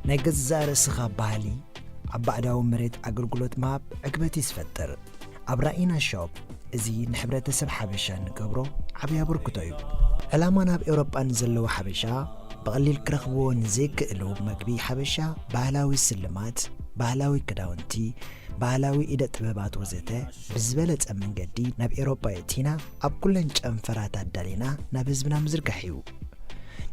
ናይ ገዛእ ርእስኻ ባህሊ ኣብ ባዕዳዊ መሬት ኣገልግሎት ምሃብ ዕግበት እዩ ዝፈጥር። ኣብ ራኢና ሾፕ እዚ ንሕብረተሰብ ሓበሻ ንገብሮ ዓብዪ ኣበርክቶ እዩ። ዕላማ ናብ ኤውሮጳ ንዘለዉ ሓበሻ ብቐሊል ክረኽብዎ ንዘይክእሉ መግቢ ሓበሻ፣ ባህላዊ ስልማት፣ ባህላዊ ክዳውንቲ፣ ባህላዊ ኢደ ጥበባት ወዘተ ብዝበለጸ መንገዲ ናብ ኤውሮጳ የእቲና ኣብ ኩለን ጨንፈራት ኣዳሊና ናብ ህዝብና ምዝርጋሕ እዩ።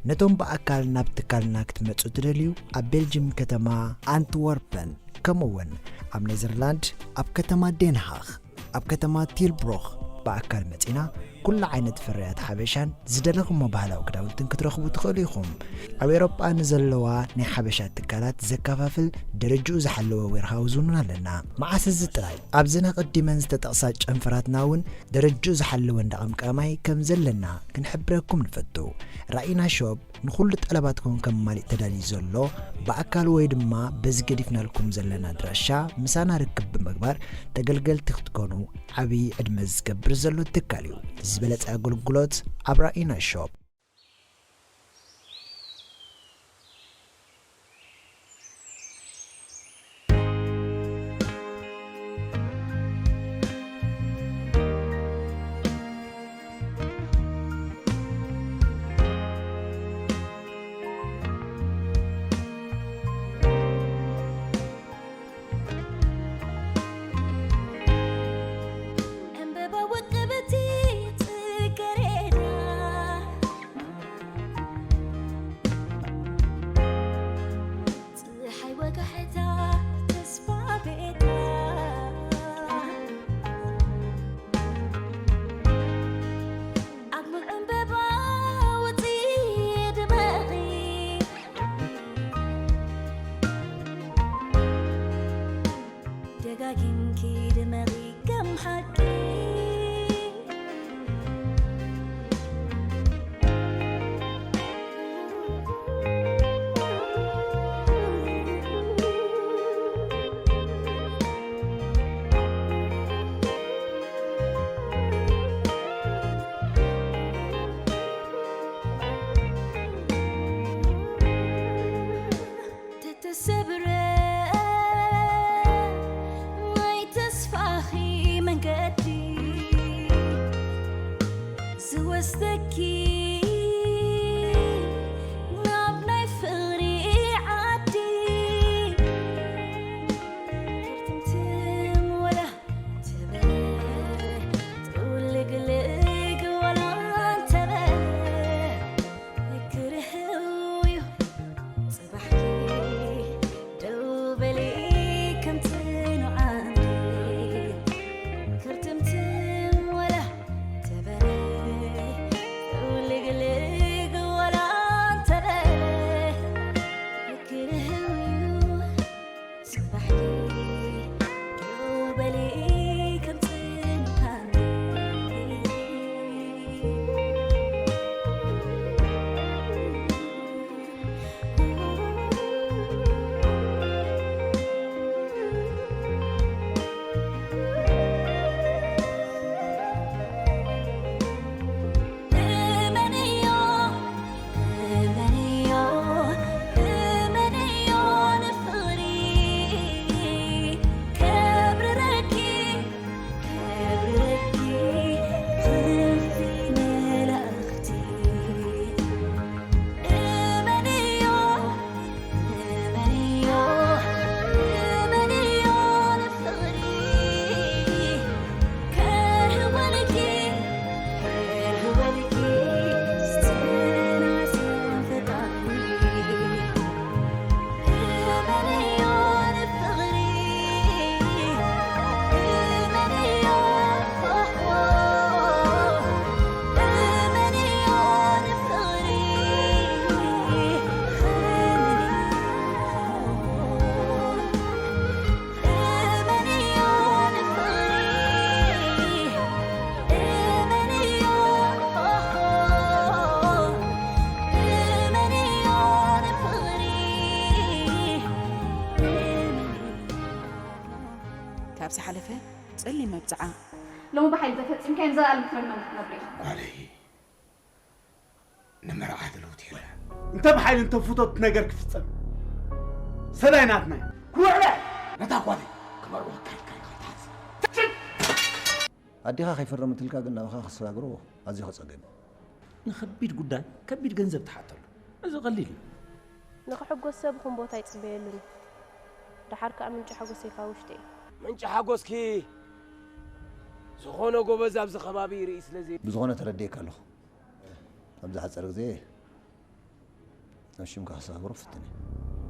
ነቶም ብኣካል ናብ ትካልና ክትመጹ ትደልዩ ኣብ ቤልጅም ከተማ ኣንትወርፐን ከምኡ እውን ኣብ ኔዘርላንድ ኣብ ከተማ ዴንሃኽ ኣብ ከተማ ቲልብሮኽ ብኣካል መጺና ኩሉ ዓይነት ፍርያት ሓበሻን ዝደለኹሞ ባህላዊ ክዳውንትን ክትረኽቡ ትኽእሉ ኢኹም። ኣብ ኤውሮጳ ንዘለዋ ናይ ሓበሻ ትካላት ዘከፋፍል ደረጅኡ ዝሓለወ ዌርሃውዝ እውን ኣለና። መዓስ እዚ ጥራይ ኣብዘን ኣቐዲመን ዝተጠቕሳ ጨንፈራትና እውን ደረጅኡ ዝሓለወ እንዳ ቀምቃማይ ከም ዘለና ክንሕብረኩም ንፈቱ። ራኢና ሾፕ ንኹሉ ጠለባትኩም ከማልእ ተዳልዩ ዘሎ ብኣካል ወይ ድማ በዚ ገዲፍናልኩም ዘለና ኣድራሻ ምሳና ርክብ ብምግባር ተገልገልቲ ክትኮኑ ዓብዪ ዕድመ ዝገብር ዘሎ ትካል እዩ። ዝበለጸ ኣገልግሎት ኣብ ራኢና ሾፕ። ዕምበባ ወቅብቲ ጽጌረዳ ጸሓይ ወጋሕታ ተስፋ ቤታ ኣግምል ዕምበባ ውጺ ድመቒ ደጋጊምኪ ድመቒ ከም ሓቂ ተተሰብረ ናይ ተስፋኺ መንገዲ ዝወስደኪ ናብ ናይ ፍቕሪ ዓዲ ክትምትም ወላ ተበለ ጥውልግልግ ወላ እንተበለ ክርህው እዩ ጽባሕኪ ደው በሊ ከም ጽኑዓኒ ክርትምትም ወላ ተበለ ጥውልግልግ ወላ እንተበለ ክርህው እዩ ጽባሕኪ ደው በሊ ከም ጽንሃኒ እመንዮ እመንዮ እመንዮ ንፍቕሪ ከብርረኪ ከብርረኪ ክንፊ መላእኽቲ እመንዮ እመንዮ እመንዮ ንፍቕሪ ከርህወልኪ ካብ ዝሓለፈ ጸሊም መብጽዓ ሎሚ ብሓይሊ ተፈጺምካዮም ዘላለም ክትረግመና ክትነብር ኢኻ። ጓለይ፣ ንመርዓ ድልውቲ የላ። እንተ ብሓይሊ እንተ ፍቶት ነገር ክፍጸም። ሰዳይ ናትና እዩ። ኩርዕበ! ነታ ጓለይ ክመርወካ ኢልካ ኢኻ ትሓስብ። ኣዴኻ ከይፈረመትልካ ግን ናባኻ ክሰጋግሮ ኣዝዩ ከጸገም እዩ። ንኸቢድ ጉዳይ ከቢድ ገንዘብ ትሓተሉ። እዚ ቀሊል እዩ። ንኽሕጎስ ሰብ ይኹን ቦታ ኣይጽበየሉን እዩ። ደሓር ከኣ ምንጪ ሓጎሰይ ካብ ውሽጢ እዩ። ምንጪ ሓጎስኪ ዝኾነ ጎበዝ ኣብዚ ከባቢ ይርኢ ስለ ዘይ- ብዝኾነ ተረዲኤካ ኣለኹ። ኣብዚ ሓጸር ግዜ ናብ ሽምካ ክሰጋግሮ ፍትን እየ።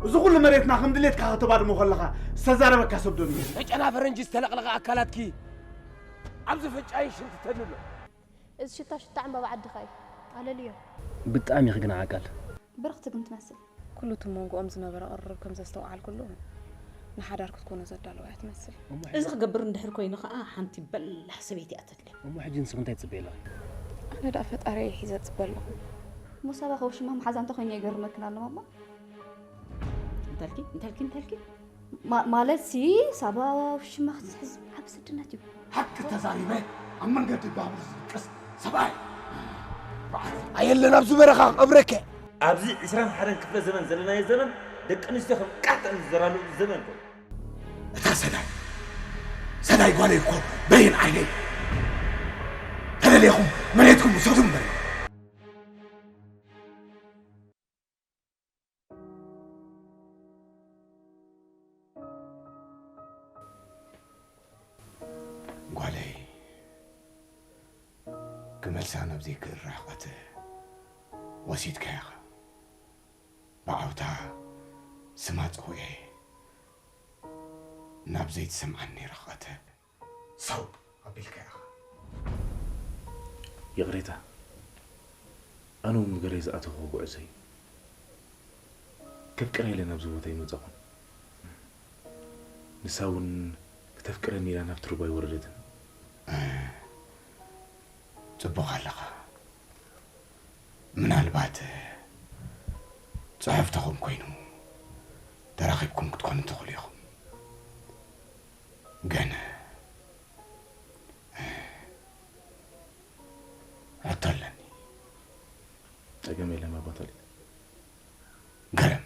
እዚ ኩሉ መሬትና ከም ድሌትካ ከተባድሞ ከለኻ ዝተዛረበካ ሰብ ዶ ነይሩ? መጨና ፈረንጂ ዝተለቕለቐ ኣካላትኪ ኣብዚ ፍንጫይን ሽንቲ ተንሎ። እዚ ሽታ ሽታ ዕምባባ ዓድኻ እዩ። ኣለልዮ። ብጣዕሚ ኢኺ ግን ዓቃል። ብርኽቲ ግን ትመስል። ኩሉ እቲ መንጎኦም ዝነበረ ቅርርብ ከም ዘስተውዓልኩሉ ንሓዳር ክትኮኖ ዘዳለወ እያ ትመስል። እዚ ክገብር እንድሕር ኮይኑ ኸዓ ሓንቲ በላሕ ሰበይቲ እያ ተድልያ። እሞ ሕጂ ንስኺ እንታይ ትጽበዪ ኣለኺ? ኣነ ደኣ ፈጣሪየ ሒዘ እጽበ ኣለኹ። እሞ ሳባ ከውሽማ መሓዛ እንተኾይነ ይገርመክን ኣሎ ማማ። እንታልኪ እንታልኪ እንታልኪ? ማ-፣ ማለት ሲ ሳባ ውሽማ ክትሕዝ ዓቢ ስድነት እዩ። ሓቂ ተዛሪበ ኣብ መንገዲ ባቡር ዝድቅስ ሰብኣይ። ኣየለን ኣብዚ በረኻ ክቐብረከ። ኣብዚ ዕስራን ሓደን ክፍለ ዘመን ዘለናዮ ዘመን ደቂ ኣንስትዮ ከም ቃጠን ዝዘራሉ ዘመን እኮ። እታ ሰዳይ፣ ሰዳይ ጓለይ እኮ በይን ዓይነይ። ተደሌኹም መሬትኩም ውሰዱ እምበር። ጓለይ፣ ክመልሳ ናብ ዘይክእል ርሕቀት ወሲድካያ ኢኻ። ብዓውታ ስማ ጸዊዐ ናብ ዘይትሰምዓኒ ርሕቀት ሰው ኣቢልካ ኢኻ። ይቕሬታ፣ ኣነ እውን ብገረይ ዝኣተኹዎ ጉዕዞ እዩ። ከፍቅራ ኢለ ናብዚ ቦታ ኣይመጻኹን። ንሳ እውን ክተፍቅረኒ ኢላ ናብቲ ሩባ ኣይወረደትን። ጽቡቕ ኣለኻ። ምናልባት ጽሑፍ ተኾን ኮይኑ ተራኺብኩም ክትኮኑ ትኽእሉ ኢኹም። ግን ሕቶ ኣለኒ። ጸገም የለን ኣባ ተወልደ። ገረም፣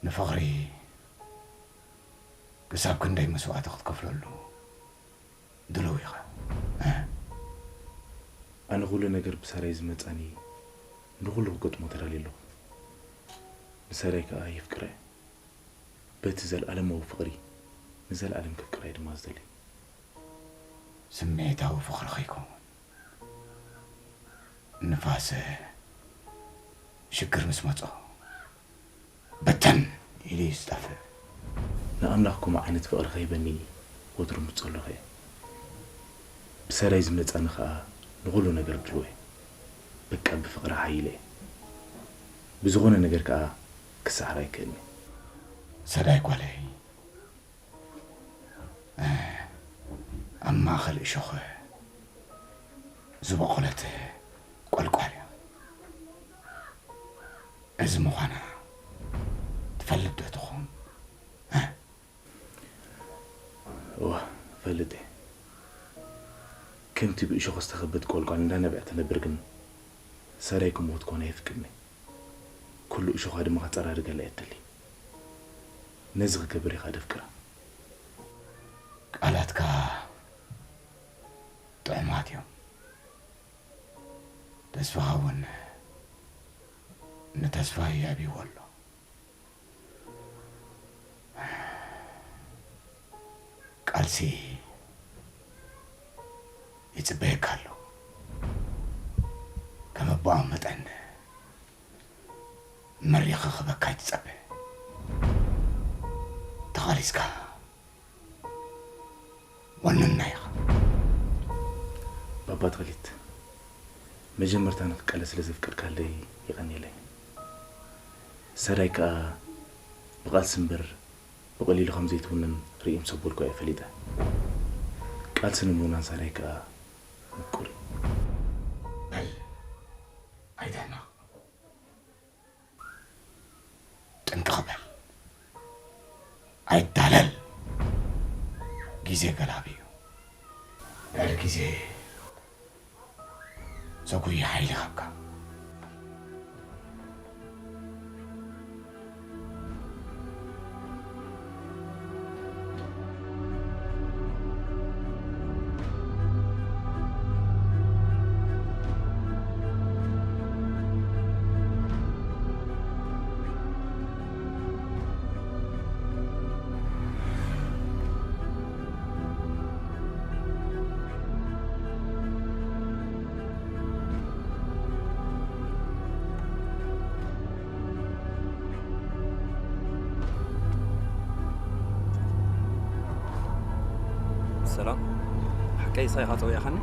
ንፍቕሪ ክሳብ ክንደይ መስዋእቲ ክትከፍለሉ ድሉው ኢኻ? እ? ኣነ ኩሉ ነገር ብሳራይ ዝመጻኒ ንኹሉ ክገጥሞ ተዳልየ ኣለኹ። ንሳራይ ከኣ የፍቅራ እየ። በቲ ዘለኣለማዊ ፍቕሪ ንዘለኣለም ከፍቅራ እየ ድማ ዝደሊ። ስምዒታዊ ፍቕሪ ከይከውን፣ ንፋስ ሽግር ምስ መጾ በተን ኢሉ እዩ ዝጠፍእ። ንኣምላኽ ከምኡ ዓይነት ፍቕሪ ከይበኒ ወትሩ ምጸለኹ እየ። ብሰራይ ዝመጻኒ ኸኣ ንኹሉ ነገር ድሉው እየ። በቃ ብፍቕሪ ሓይለ እየ። ብዝኾነ ነገር ከኣ ክሰዓር ኣይክእልን እየ። ሰዳይ ጓለይ፣ ኣብ ማእኸል እሾኽ ዝበቖለት ቆልቋል እያ። እዚ ምዃና ትፈልጥ ዶ ትኸውን? እ? እወ፣ እፈልጥ እየ። ከምቲ ብእሾኽ ዝተኸበት ቆልቋል እንዳነብዐት ትነብር ግን፣ ሰራይ ክሞት ኮነ የፍቅድኒ። ኩሉ እሾኻ ድማ ክጸራርገላ እየ እትሊ። ነዚ ክገብር ኢኻ ደፍቅራ። ቃላትካ ጥዑማት እዮም። ተስፋኻ እውን ንተስፋ የዕብይዎ ኣሎ። ቃልሲ ይጽበየካ ኣሎ። ከም ኣቦኣ መጠን መሪኻ ክበካ ይትጸበ። ተቓሊስካ ዋንና ኢኻ። ባባ ተኽሊት፣ መጀመርታ ንክቃለስ ስለ ዘፍቀድካለይ የቐንየለይ። ሰዳይ ከኣ ብቓልሲ እምበር ብቐሊሉ ከም ዘይትውንን ርእየ ምስ ኣበልኩ እየ ፈሊጠ። ቃልሲ ንምውናን ሰዳይ ከኣ ምቁር እዩ። በል፣ ኣይትሕመቕ። ጥንቅቕ በል። ኣይታለል። ግዜ ገላቢ እዩ። ልዕሊ ግዜ ዘጉይ ሓይሊ ይሃብካ። ሰላም፣ ሓቀይ ሳይኻ ተወያኻኒ?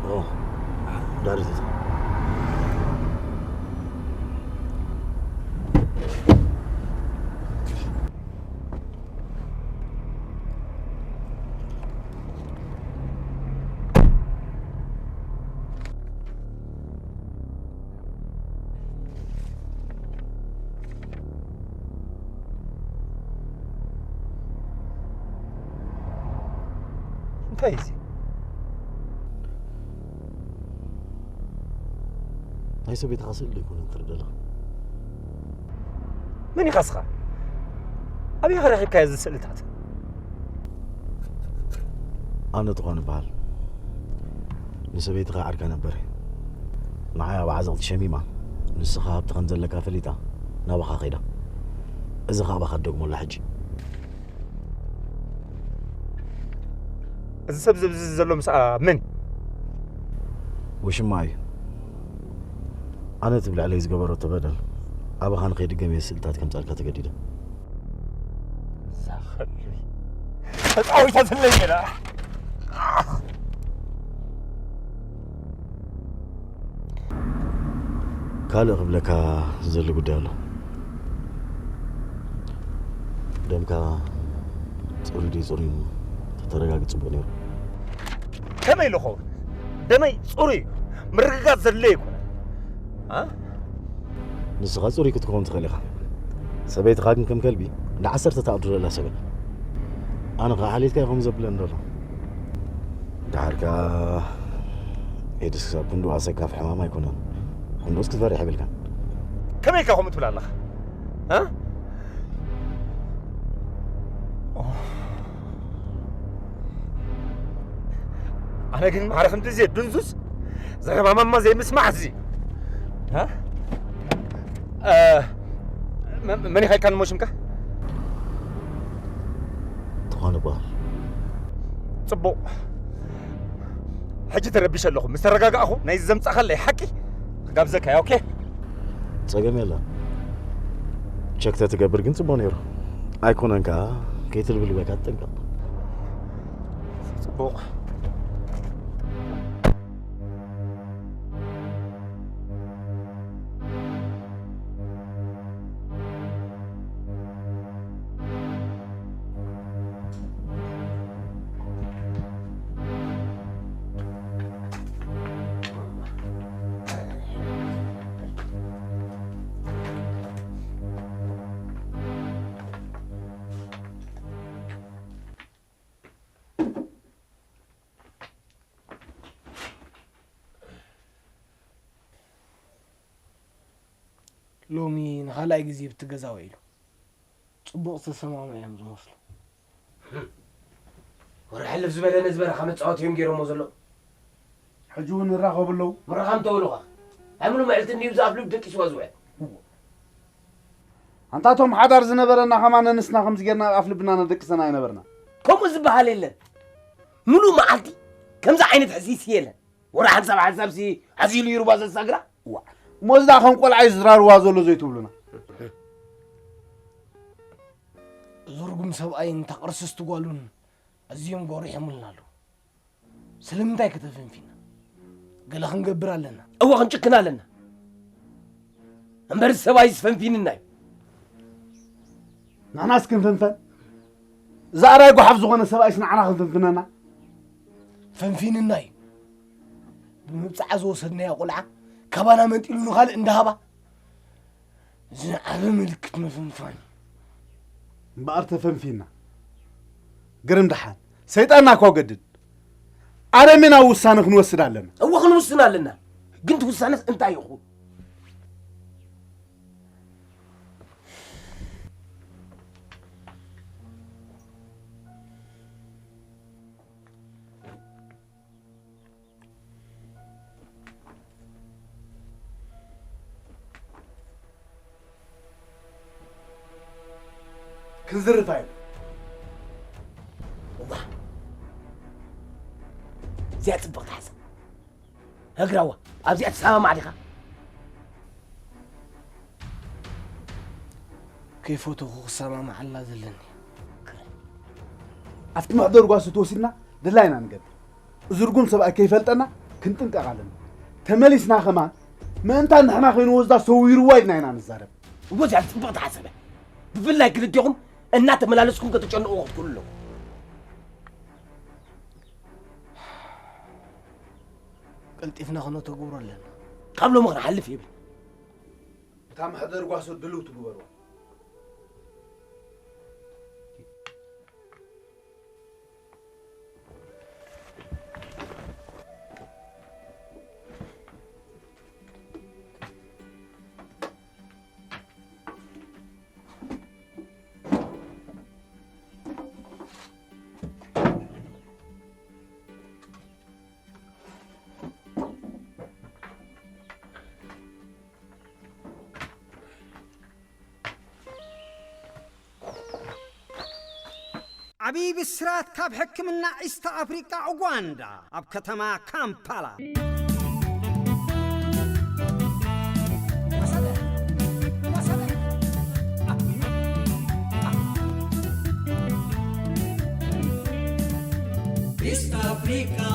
ኦ፣ ዳርዝት። እንታይ እዚ? ናይ ሰበይትኻ ስእሊ ዶ ኣይኮነን ትርኢ ዘለኻ? መን ኢኻ እስኻ? ኣበይ ኢኻ ረኺብካዮ እዚ ስእልታት? ኣነ ትኾን እበሃል። ንሰበይትኻ ዓርካ ነበር። ንዓይ ኣብ ዓዘቕቲ ሸሚማ፣ ንስኻ ሃብቲ ከም ዘለካ ፈሊጣ፣ ናባኻ ከይዳ። እዚ ኸኣ ባኻ ትደግሞ ኣላ ሕጂ። እዚ ሰብ እዚ ኣብዚ ዘሎ ምስኣ መን እዩ? ውሽማ እዩ። ኣነ እቲ ብልዕለይ ዝገበረቶ በደል ኣባኻ ንኸይድገም እየ ስእልታት ከምጻልካ ተገዲደ። እዛ ኸልቢ ተጻዊታትለይ ነይራ። ካልእ ክብለካ ዝደሊ ጉዳይ ኣሎ። ደምካ ጽሩይ ድዩ ጽሩይ ተተረጋግጽ ጽቡቕ ነይሩ። ከመይ ኢሉ ኸውን? ደመይ ጽሩይ እዩ። ምርግጋጽ ዘድልዮ ኣይኮነን። ኣ? ንስኻ ጽሩይ ክትከውን ትኽእል ኢኻ። ሰበይትኻ ግን ከም ከልቢ እንዳ ዓሰርተ ተኣዱ ዘላ ሰብ እያ። ኣነ ኸዓ ሓልየትካ እዩ ከም ዘብለኒ ዘሎ። ደሓር ከኣ ኤድስ ክሳብ ክንድኡ ኣሰካፊ ሕማም ኣይኮነን። ክንድኡስ ክትፈርሕ የብልካን። ከመይ ኢልካ ከምኡ ትብል ኣለኻ? እ? ኣነ ግን ማዕረ ክንድዚ ድንዙዝ ዘረባ ማማ ዘይምስማዕ እዚ። እ? እ፣ መ-፣ መን ኢኻ ኢልካኒ እሞ ሽምካ? ትኾን እበሃል። ጽቡቕ። ሕጂ ተረቢሸ ኣለኹ። ምስ ተረጋጋእኹ፣ ናይ ዘምጻእካለይ ሓቂ ክጋብዘካ እየ፣ ኦኬ? ጸገም የለን። ቸክ ተትገብር ግን ጽቡቕ ነይሩ። ኣይኮነን ከኣ፣ ከይትልብልበካ ትጠንቀቕ። ጽቡቕ። ሎሚ ንኻልኣይ ግዜ ብቲ ገዛ ውዒሉ። ጽቡቕ ዝተሰማምዑ እዮም ዝመስሉ። ወረ ሕልፍ ዝበለ ነዚ በረኻ መጻወቲ እዮም ገይሮሞ ዘለዉ። ሕጂ እውን ይራኸቡ ኣለዉ። ምርኻም ተብሉኻ። ኣብ ሙሉ መዕልቲ እንድዩ ብዛፍ ልብ ደቂስዋ ዝውዕል። ኣንታ እቶም ሓዳር ዝነበረና ከማን ንስና ከምዚ ጌርና ኣብ ኣፍ ልብና ነደቅሰና ኣይነበርና። ከምኡ ዝበሃል የለን። ሙሉ መዓልቲ ከምዚ ዓይነት ሕሲሲ የለን። ወረ ሓንሳብ ሓንሳብሲ ሓዚሉ ይሩባ ዘሳግራ። ዋ፣ እሞ እዚ ደኣ ከም ቆልዓ እዩ ዝራርዋ ዘሎ ዘይትብሉና። እዚ ርጉም ሰብኣይን እታ ቅርስስቲ ጓሉን ኣዝዮም ጎሪሖምልና ኣለዉ። ስለምንታይ ከተፈንፊና? ገለ ክንገብር ኣለና። እወ፣ ክንጭክን ኣለና። እምበር እዚ ሰብኣይስ ፈንፊንና እዩ። ንሕናስ ክንፍንፈን? እዚ ኣራይ ጓሓፍ ዝኾነ ሰብኣይስ ንዓና ክንፍንፍነና? ፈንፊንና እዩ። ብምብጻዓ ዝወሰድናዮ ቆልዓ ካባና መንጢሉ ንኻልእ እንዳሃባ፣ እዚ ዓቢ ምልክት ምፍንፋን እዩ። እምበኣር ተፈንፊንና። ግርም ደሓን። ሰይጣንና እኳ ገድድ። ኣረሜናዊ ውሳነ ክንወስድ ኣለና። እወ፣ ክንውስን ኣለና። ግን እቲ ውሳነስ እንታይ ይኹን? ክንዝርፋ እዩ። እዋ። እዚኣ ጽብቕቲ ሓሳብ። ህግራዋ፣ ኣብዚኣ ትሰማማዕ ዲኻ? ከይፈተኹ ክሰማማዓላ ዘለኒ። ኣብቲ መሕደሪ ጓሶት ወሲድና ድላይና ንገብር። እዚ ርጉም ሰብኣይ ከይፈልጠና ክንጥንቀቕ ኣለና። ተመሊስና ከማን ምእንታ ንሕና ከይንወስዳ ሰዊርዋ ኢልና ኢና ንዛረብ። እወ፣ እዚኣ ጽብቕቲ ሓሳብ እያ። ብፍላይ ክልቴኹም እናተመላለስኩም ከተጨንቑ ክትክእሉ ኣለኩም። ቀልጢፍና ክነተግብሮ ኣለና። ካብ ሎሚ ክንሓልፍ ይብል። እታ መሕደሪ ጓሶት ድልው ትግበርዋ። ዓብዪ ብስራት ካብ ሕክምና ኢስት ኣፍሪቃ ኡጋንዳ ኣብ ከተማ ካምፓላ። East Africa,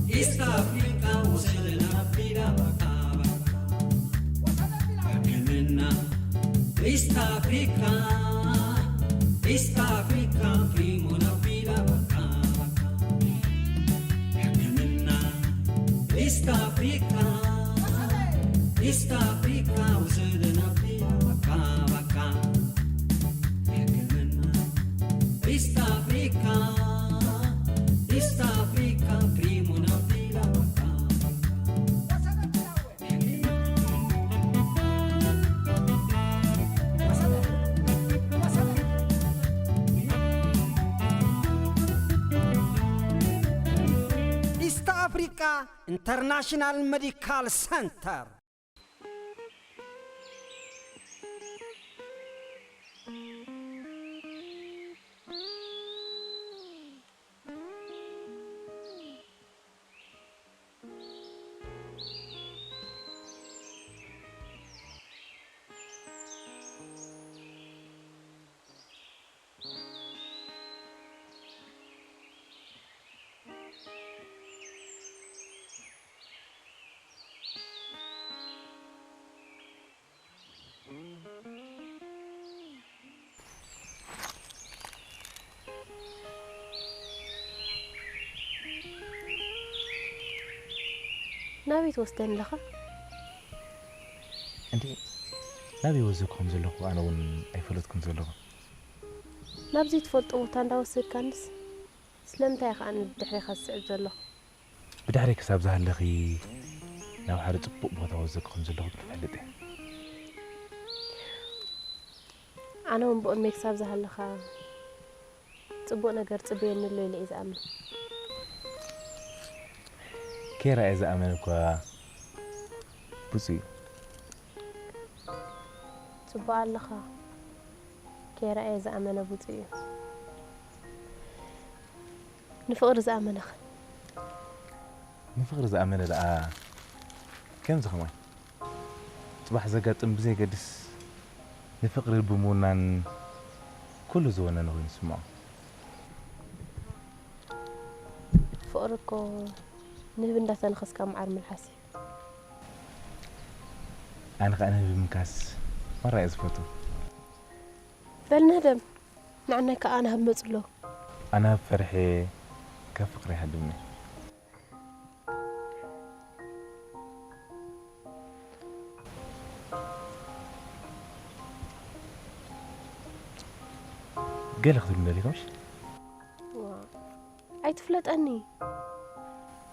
East Africa, وصلنا بلا بكا بكا. ሕክምና ኢስት ኣፍሪካ፣ ኢስት ኣፍሪካ፣ ፕሪሞ ናቢላ በቃ በቃ። ሕክምና ኢስት ኣፍሪካ፣ ኢስት ኣፍሪካ፣ ውሰድ ናቢላ በቃ በቃ። ሕክምና ኢስት ኣፍሪካ፣ ኢስት ኣፍሪካ፣ ፕሪሞ ናቢላ በቃ በቃ። ኢስት ኣፍሪቃ ኢንተርናሽናል ሜዲካል ሰንተር። ናበይ ትወስደኒ ኣለኻ? እንዴ፣ ናበይ ወዘኩም ዘለኹ? ኣነ እውን ኣይፈለጥኩም ዘለኹ። ናብ ዘይትፈልጦ ቦታ እንዳወሰድካንስ ስለምንታይ ኢኻ ኣነ ብድሕሬኻ ዝስዕብ ዘለኹ? ብድሕረይ ክሳብ ዝሃለኺ ናብ ሓደ ጽቡቕ ቦታ ወዘክኹም ዘለኹ ክትፈልጥ እየ። ኣነ እውን ብቕድመይ ክሳብ ዝሃለኻ ጽቡቕ ነገር ጽበየኒ ኣሎ ኢለ እየ ዝኣምን። ኬራ እየ ዝኣመን እኳ ብጹእ እዩ። ጽቡቕ ኣለኻ። ኬራ እየ ዝኣመነ ብጹእ እዩ። ንፍቕሪ ዝኣመነኸ? ንፍቕሪ ዝኣመነ ደኣ ከምዚ ኸማይ ጽባሕ ዘጋጥም ብዘየገድስ ንፍቕሪ ብምውናን ኩሉ ዝወነነ ኮይኑ ይስምዖ። ፍቕሪ እኮ ንህቢ እንዳተነኸስካ መዓር ምልሓስ እዩ። ኣነ ኸኣ ንህቢ ምንካስ ማራ እየ ዝፈቱ። በል ንህደም፣ ንዓናይ ከኣ ኣናህብ መጹ ኣለዉ። ኣናህብ ፈርሒ ካብ ፍቕሪ ይሃድምኒ። ገለ ክትብልኒ ደሊኺ ምሽ? ዋ፣ ኣይትፍለጠኒ።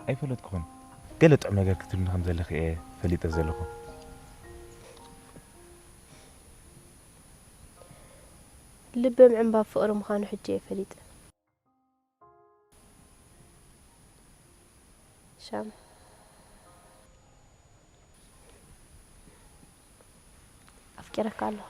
ኣይፈለጥኩኹን። ገለ ጥዑም ነገር ክትብልኒ ከም ዘለኺ እየ ፈሊጠ ዘለኹ። ልቢ ምዕንባብ ፍቕሪ ምዃኑ ሕጂ እየ ፈሊጠ። ሻም፣ ኣፍቂረካ ኣለኹ።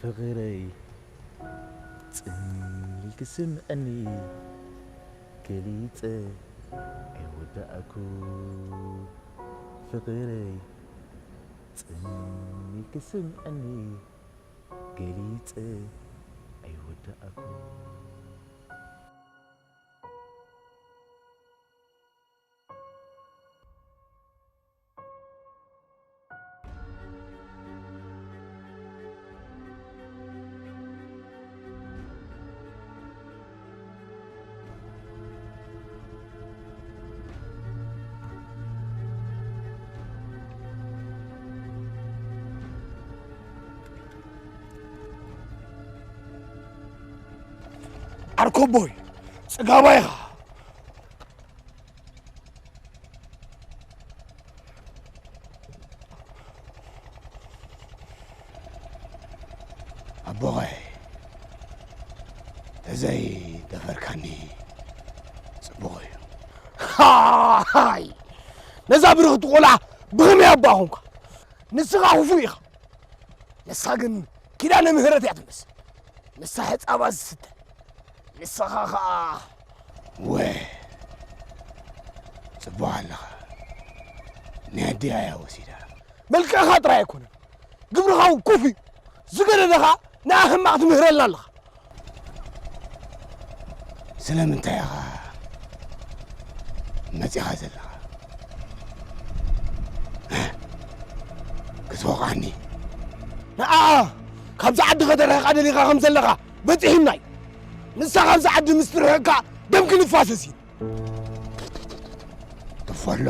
ፍቕረይ ጽን ኢልኪ ስምዕኒ፣ ገሊጸ ኣይወዳእኩ። ፍቕረይ ጽን ኢልኪ ስምዕኒ፣ ገሊጸ ኣይወዳእኩ። ዓርኮቦይ፣ ጽጋባይ ኢኻ። ኣቦኸይ፣ ተዘይ ደፈርካኒ ጽቡቕ እዩ። ሃይ! ነዛ ብርኽቲ ቆልዓ ብኸመይ ኣባ ኾንካ? ንስኻ ክፉእ ኢኻ። ንሳ ግን ኪዳነ ምህረት እያ ትመስል። ንሳ ሕጻባ ዝስተ። ንስኻ ኸኣ ወ-፣ ጽቡቕ ኣለኻ። ናይ ኣዲኣ እያ ወሲዳ። መልክዕኻ ጥራይ ኣይኮነን፣ ግብርኻ እውን ኮፍ እዩ። ዝገደደ ኸኣ ንኣ ሕማቕ ትምህረልና ኣለኻ። ስለምንታይ ኢኻ መጺኻ ዘለኻ? ክትወቕዓኒ? ንኣ ካብዚ ዓዲ ከተርሕቓ ደሊኻ ከም ዘለኻ በጺሑና እዩ። ንሳ ካብዚ ዓዲ ምስ ትርሕቕ ከኣ ደም ክንፋሰስ እዩ። ትፈሎ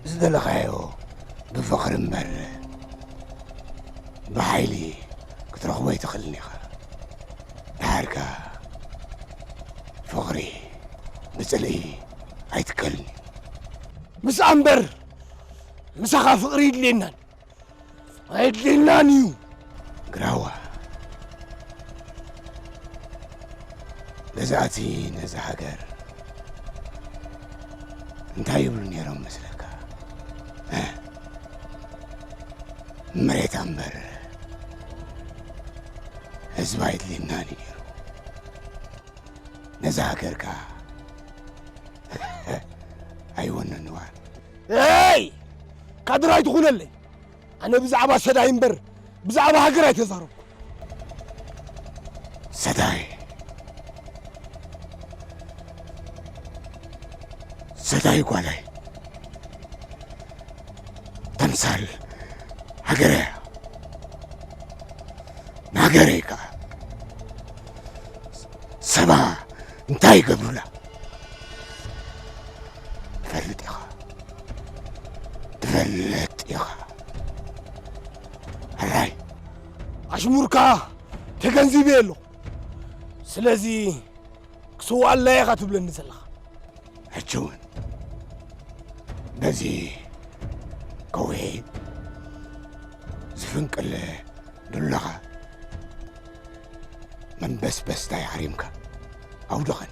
ዝደለኻዮ ብፍቕሪ እምበር ብሓይሊ ክትረኽቦ ኣይትኽእልን ኢኻ። ደሓርካ ፍቕሪ ብጽልኢ ኣይትከልን እዩ። ምስኣ እምበር ምሳኻ ፍቕሪ ይድልየናን ኣየድልየናን እዩ። ግራዋ፣ ገዛእቲ ነዛ ሃገር እንታይ ይብሉ ነይሮም መስለካ? እ? መሬታ እምበር ህዝቢ ኣይድልየናን እዩ ነይሩ። ነዛ ሃገር ከኣ ኣይወነንዋን። ኤይ! ካድር ኣይትኹነለይ። ኣነ ብዛዕባ ሰዳይ እምበር ብዛዕባ ሃገር ኣይተዛረብኩ። ሰዳይ፣ ሰዳይ ጓለይ፣ ተምሳል ሃገረ፣ ንሃገረይ ከኣ ሰባ እንታይ ይገብሩላ? ትፈልጥ ኢኻ፣ ትፈልጥ ኢኻ። ሕራይ። ኣሽሙርካ ተገንዚበ ኣለኹ። ስለዚ ክስዋኣለይ ኢኻ ትብለኒ ዘለኻ። ሕጂ እውን በዚ ከውሒ ዝፍንቅል ዱላኻ መንበስበስታይ ሃሪምካ ኣውድቐኒ።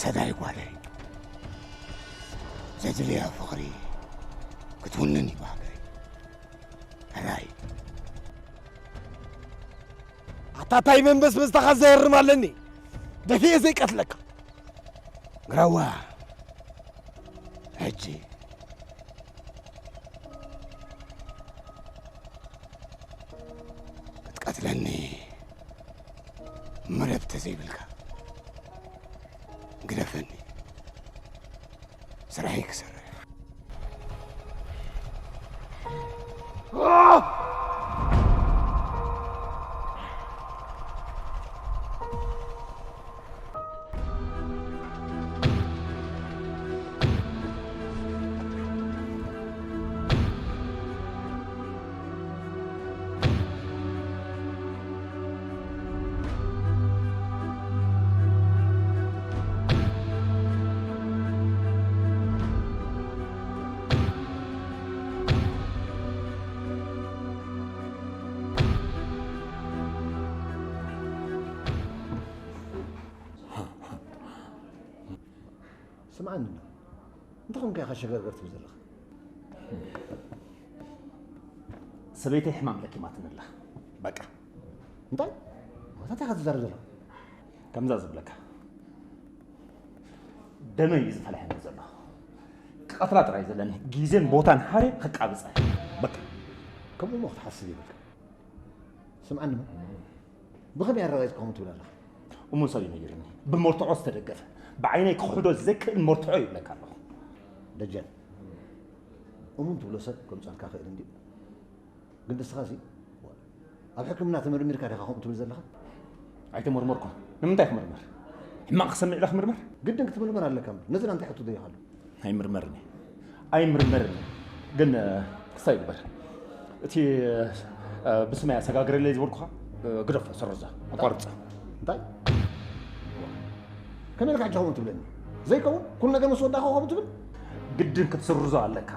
ሰዳይ ጓለይ፣ ዘድልያ ፍቕሪ ክትውንን እዩ ባህገይ። ሕራይ። ኣታ ታይ መንበስበስታኻ ዘህርም ኣለኒ? ደፊኤ ዘይቀትለካ። ግራዋ፣ ሕጂ ክትቀትለኒ መደብ ተዘይብልካ ግደፈኒ። ስራሐይ ክሰርሕ። ስምዓኒ እንዶ፣ እንታይ ኾንካ ኢኻ ሸገርገር ትብል ዘለኻ? ሰበይተይ ሕማም ለኪማትኒ ኣላ። እንታይ እንታይ ኢኻ ትዛረብ ዘለኻ? ከምዛ ዝብለካ፣ ደመይ እዩ ዝፈለሐኒ ዘሎ። ክቐትላ ጥራይ ዘለኒ ግዜን ቦታን ሃርየ ክቃብጸ። በቃ። ከምኡ እሞ ክትሓስብ የብልካ። ስምዓኒ እሞ፣ ብኸመይ ኣረጋጊጽካ ከምኡ ትብል ኣለኻ? እሙን ሰብ እዩ ነጊሩኒ። ብመርትዖ ዝተደገፈ፣ ብዓይነይ ክኽሕዶ ዘይክእል መርትዖ ይብለካ ኣለኹ። ደጀን፣ እሙን ትብሎ ሰብ ከምጸልካ ክእል እንድዩ። ግን ንስኻሲ ኣብ ሕክምና ተመርሚርካ ዲኻ ከምኡ ትብል ዘለኻ? ኣይተመርመርኩን። ንምንታይ ክምርመር? ሕማቕ ክሰምዕ ኢለ ክምርመር? ግድን ክትምርመር ኣለካ እምበር፣ ነዚ እንታይ ሕቶ ደይኻሉ? ኣይምርመርን እየ። ኣይምርመርን እየ። ግን፣ እ፣ ክስታይ ይግበር። እቲ፣ እ፣ ብስመይ ኣሰጋግረለይ ዝበልኩኻ፣ እ፣ ግደፎ፣ ስረዞ፣ ኣቋርጾ። እንታይ? ከመይ ኢልካ ሕጂ ከምኡ ትብለኒ? ዘይከውን? ኩሉ ነገር ምስ ወዳእካ ከምኡ ትብል? ግድን ክትስርዞ ኣለካ።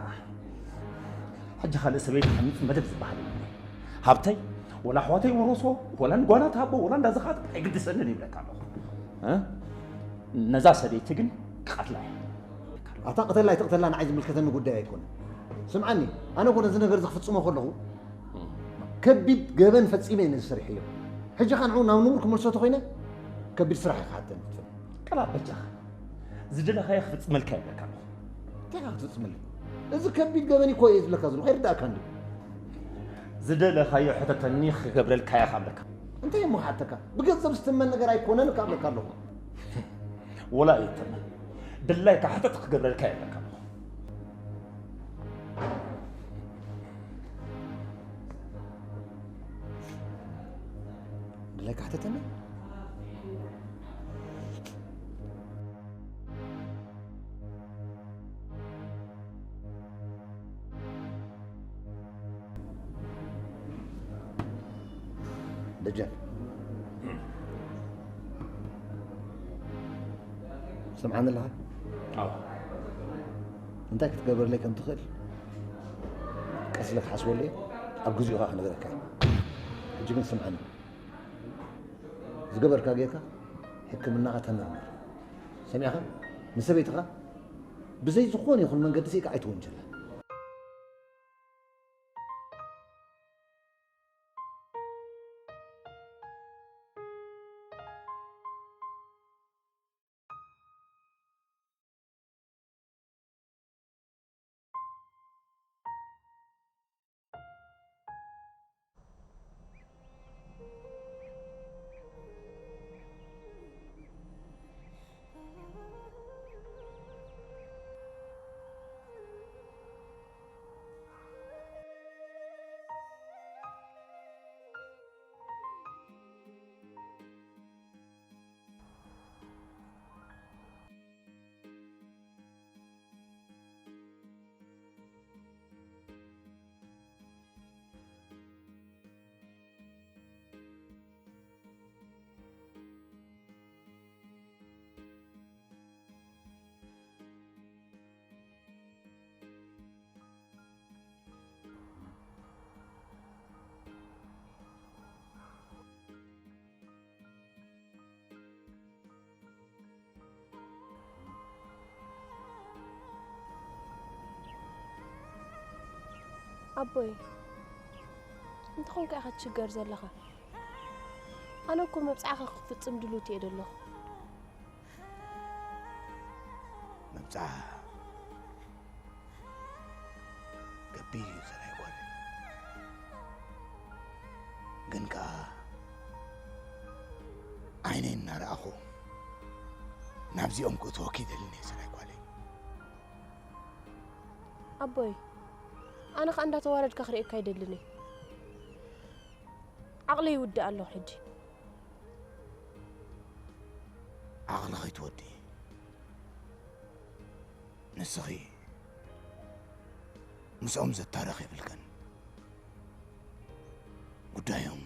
ሕጂ ካልእ ሰበይቲ ሓሚፅ መደብ ዝበሃል የብሉን። ሃብተይ፣ ወላ ኣሕዋተይ ይውረሶ፣ ወላ ንጓና ትሃቦ፣ ወላ እንዳዘኻት ኣይግድሰንን ይብለካ ኣለኹ። እ? ነዛ ሰበይቲ ግን ክቐትላ እየ። ኣታ ቅተላ ኣይትቕተላ ንዓይ ዝምልከተኒ ጉዳይ ኣይኮነን። ስምዓኒ፣ ኣነ እኮ ነዚ ነገር እዚ ክፍጽሞ ከለኹ ከቢድ ገበን ፈጺመ እየ ነዚ ሰሪሐዮ። ሕጂ ኸኣ ንዕኡ ናብ ንቡር ክመልሶ ተኾይነ ከቢድ ስራሕ እዩ ክሓተኒ። ቀላል በጃኻ። ዝደለኻዮ ክፍጽመልካ እየ ዝብለካ ኣለኹ። እንታይ ኢኻ ክትፍጽመለይ? እዚ ከቢድ ገበን እኮ እየ ዝብለካ ዘለኹ፣ ኣይርድኣካን ድዩ? ዝደለኻዮ ሕተተኒ ክገብረልካ እየ ካብለካ። እንታይ እሞ ክሓተካ? ብገንዘብ ዝተመን ነገር ኣይኮነን እካ እብለካ ኣለኹ። ወላ ኣይተመን። ድላይካ ሕተት ክገብረልካ እየ ዝብለካ ኣለኹ። ድላይካ ሕተተኒ? ደጀን። ትሰምዓኒ ኣለኻ? ኣዎ። እንታይ ክትገብረለይ ከም ትኽእል ቀስ ኢለ ክሓስበሉ እየ። ኣብ ግዜኡ ኸኣ ክነግረካ እየ። ሕጂ ግን ስምዓኒ። ዝገበርካ ጌርካ ሕክምናኻ ተመርመር። ሰሚዕኻ? ንሰበይትኻ ብዘይ ዝኾነ ይኹን መንገዲ ስኢካ ኣይትወንጀላ። ኣቦይ፣ እንተኾንካ ኢኻ ትሽገር ዘለኻ። ኣነ እኮ መብጽዓኻ ክፍጽም ድሉት እየ ዘለኹ። መብጽዓ ገቢር እዩ ሰብኣይ ጓል። ግን ከኣ ዓይነይ እናረኣኹ ናብዚኦም ክእትወኪ ይደልን እየ ሰብኣይ ጓለይ። ኣቦይ፣ ኣነ ኸኣ እንዳተዋረድካ ክርእየካ ኣይደልን እየ። ዓቕለይ ይውድእ ኣለኹ ሕጂ። ዓቕሊ ኸይትወድኢ ንስኺ ምስኦም ዘታርኽ የብልክን። ጉዳዮም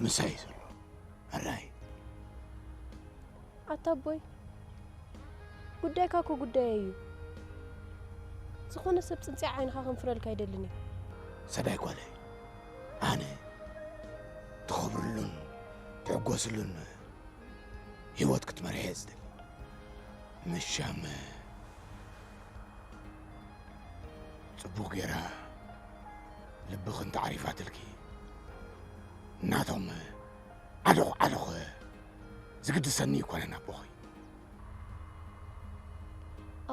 ምሳይ እዩ ዘሎ። ኣራይ። ኣታ ኣቦይ፣ ጉዳይካ እኮ ጉዳየይ እዩ። ዝኾነ ሰብ ጽንጽያ ዓይንኻ ከንፍረልካ ኣይደልን እየ። ሰዳይ ጓለይ፣ ኣነ ትኸብርሉን ትሕጎስሉን ህይወት ክትመርሕ እየ ዝደሊ። መሻም ጽቡቕ ጌራ ልብኽን ተዓሪፋትልኪ። እናቶም ዓለኹ ዓለኹ ዝግድሰኒ ኣይኮነን ኣቦይ።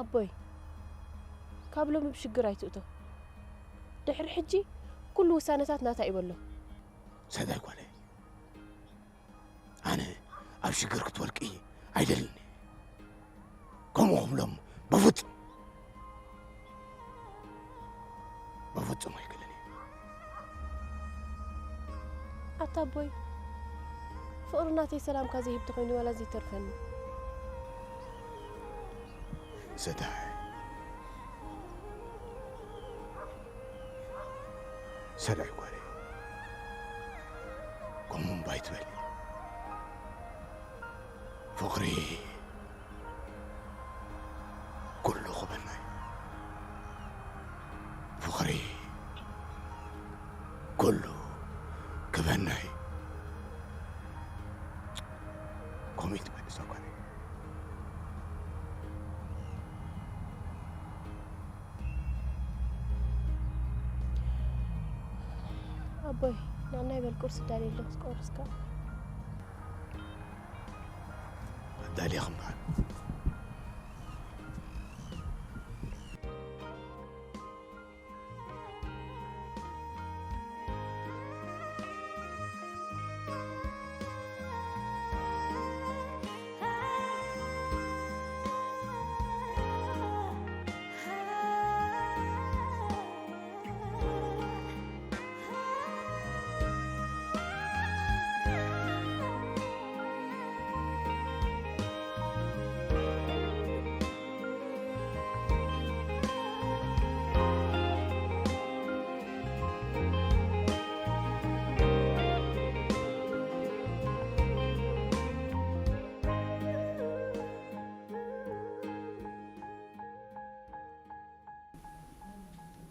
ኣቦይ፣ ካብ ሎሚ ብሽግር ኣይትእቶ። ድሕሪ ሕጂ ኩሉ ውሳነታት ናታ እዩ በሎ። ሰዳይ ጓለይ፣ ኣነ ኣብ ሽግር ክትወድቂ ኣይደልን። ከምኡ ክብሎም በፍጹም በፍጹም ኣይክእልን እየ። ኣታ ኣቦይ፣ ፍቕሪ ናተይ ሰላምካ ዘይህብ ተኾይኑ ዋላ ዘይተርፈኒ። ሰዳይ፣ ሰዳይ ጓለይ፣ ከምኡ እምባ ኣይትበሊ። ፍቕሪ ኩሉ ክበና እዩ። ፍቕሪ ኩሉ ክበና እዩ። ኮሜንት መልሶ ኮነ። ኣቦይ፣ ናናይ በል ቁርሲ ዳልየ ኣለኹ፣ ዝቆርስካ። ኣዳልየ ክምባር።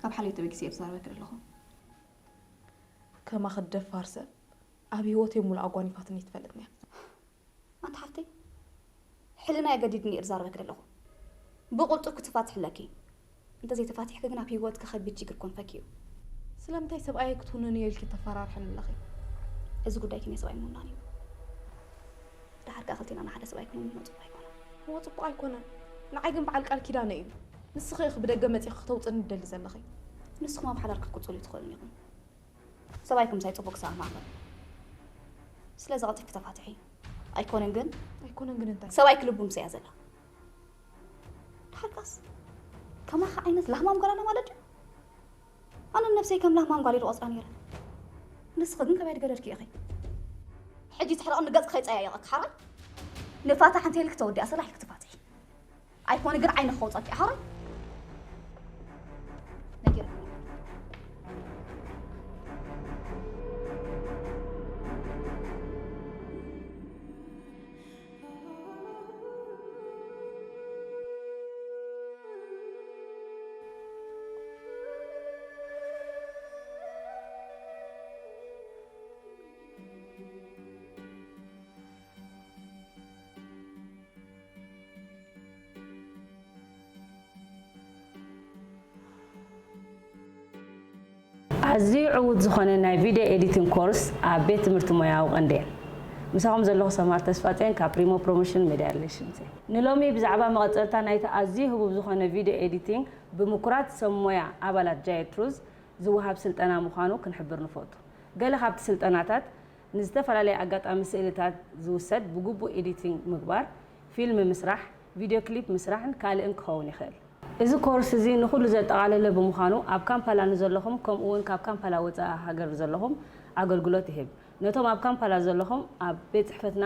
ካብ ሓለይተ በጊሰ እየ ዝዛረበኪ ዘለኹ። ከማኺ ደፋር ሰብ ኣብ ህይወተይ ሙሉእ ኣጓኒፋትኒ ትፈልጥን እያ። ኣንቲ ሓፍተይ፣ ሕልናይ ኣገዲድኒ እየ ዝዛረበኪ ዘለኹ። ብቕልጡፍ ክትፋትሕለኪ። እንተ ዘይተፋቲሕኪ ግን ኣብ ህይወትኪ ከቢድ ችግር ኮንፈኪ እዩ። ስለምንታይ ሰብኣየይ ክትውንንዮ ኢልኪ ተፈራርሕኒ ኣለኺ? እዚ ጉዳይኪ ናይ ሰብኣይ ምውናን እዩ። ደሓር ከኣ ክልቴና ንሓደ ሰብኣይ ክንውንኖ ጽቡቕ ኣይኮነን። እወ፣ ጽቡቕ ኣይኮነን። ንዓይ ግን በዓል ቃል ኪዳነ እዩ። ንስኺ ኢኺ ብደገ መጺኺ ክተውጽእኒ ትደሊ ዘለኺ። ንስኹም ኣብ ሓዳር ክትቅጽሉ ኣይትኽእሉን ኢኹም። ሰብኣይኪ ምሳይ ጽቡቕ ክሰማማዕ። ስለዚ ቀልጢፍኪ ተፋትሒ። ኣይኮነን ግን ኣይኮነን ግን እንታይ? ሰብኣይኪ ልቡ ምሳይ እያ ዘላ። ደሓር ከኣስ ከማኻ ዓይነት ላህማም ጓል ኣላ ማለት ድዩ? ኣነ ነብሰይ ከም ላህማም ጓል ኢሉ ቆጽራ ነይረ። ንስኺ ግን ከመይ ድገደድኪ ኢኺ? ሕጂ ትሕረቕኒ ገጽ ከይጸያየቐኪ ሓራይ? ንፋታ ሓንቲ ኢልኪ ተወዲኣ ሰላሕ ኢልኪ ትፋትሒ። ኣይኮነ ግን ዓይንኺ ከውጸኪ ሓራይ? ነጊረኪ። ኣዝዩ ዕዉት ዝኾነ ናይ ቪድዮ ኤዲቲንግ ኮርስ ኣብ ቤት ትምህርቲ ሞያዊ ቀንዴል። ምሳኹም ዘለኹ ሰማር ተስፋጽዮን ካብ ፕሪሞ ፕሮሞሽን ሜድያ ሪሌሽንስ እየ። ንሎሚ ብዛዕባ መቐጸልታ ናይቲ ኣዝዩ ህቡብ ዝኾነ ቪድዮ ኤዲቲንግ ብምኩራት ሰብ ሞያ ኣባላት ጃየት ሩዝ ዝወሃብ ስልጠና ምዃኑ ክንሕብር ንፈቱ። ገለ ካብቲ ስልጠናታት ንዝተፈላለየ ኣጋጣሚ ስእልታት ዝውሰድ ብግቡእ ኤዲቲንግ ምግባር፣ ፊልም ምስራሕ፣ ቪድዮ ክሊፕ ምስራሕን ካልእን ክኸውን ይኽእል። እዚ ኮርስ እዚ ንኹሉ ዘጠቓለለ ብምዃኑ ኣብ ካምፓላ ንዘለኹም ከምኡ እውን ካብ ካምፓላ ወጻኢ ሃገር ዘለኹም ኣገልግሎት ይህብ። ነቶም ኣብ ካምፓላ ዘለኹም ኣብ ቤት ጽሕፈትና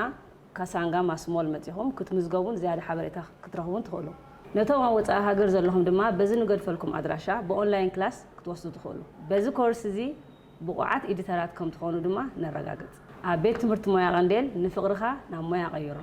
ካሳንጋ ማስሞል መጺኹም ክትምዝገቡን ዝያዳ ሓበሬታ ክትረኽቡን ትኽእሉ። ነቶም ኣብ ወጻኢ ሃገር ዘለኹም ድማ በዚ ንገድፈልኩም ኣድራሻ ብኦንላይን ክላስ ክትወስዱ ትኽእሉ። በዚ ኮርስ እዚ ብቑዓት ኤዲተራት ከም ትኾኑ ድማ ነረጋግጽ። ኣብ ቤት ትምህርቲ ሞያ ቀንዴል ንፍቕርኻ ናብ ሞያ ቀይሮ።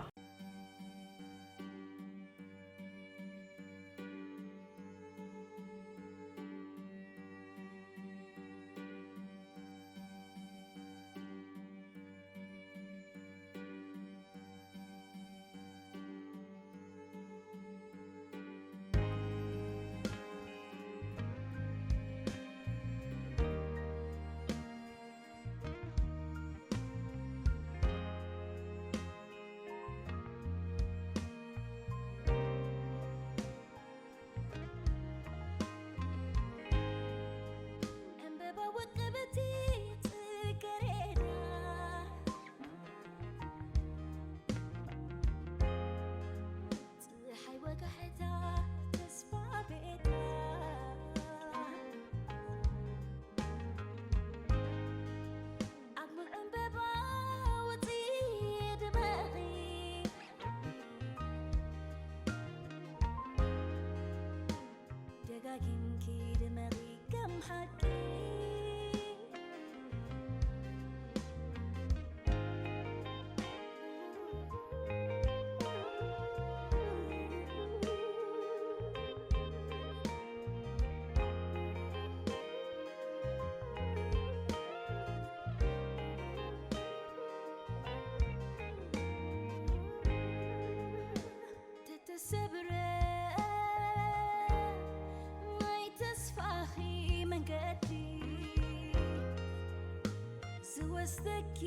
ስተኪ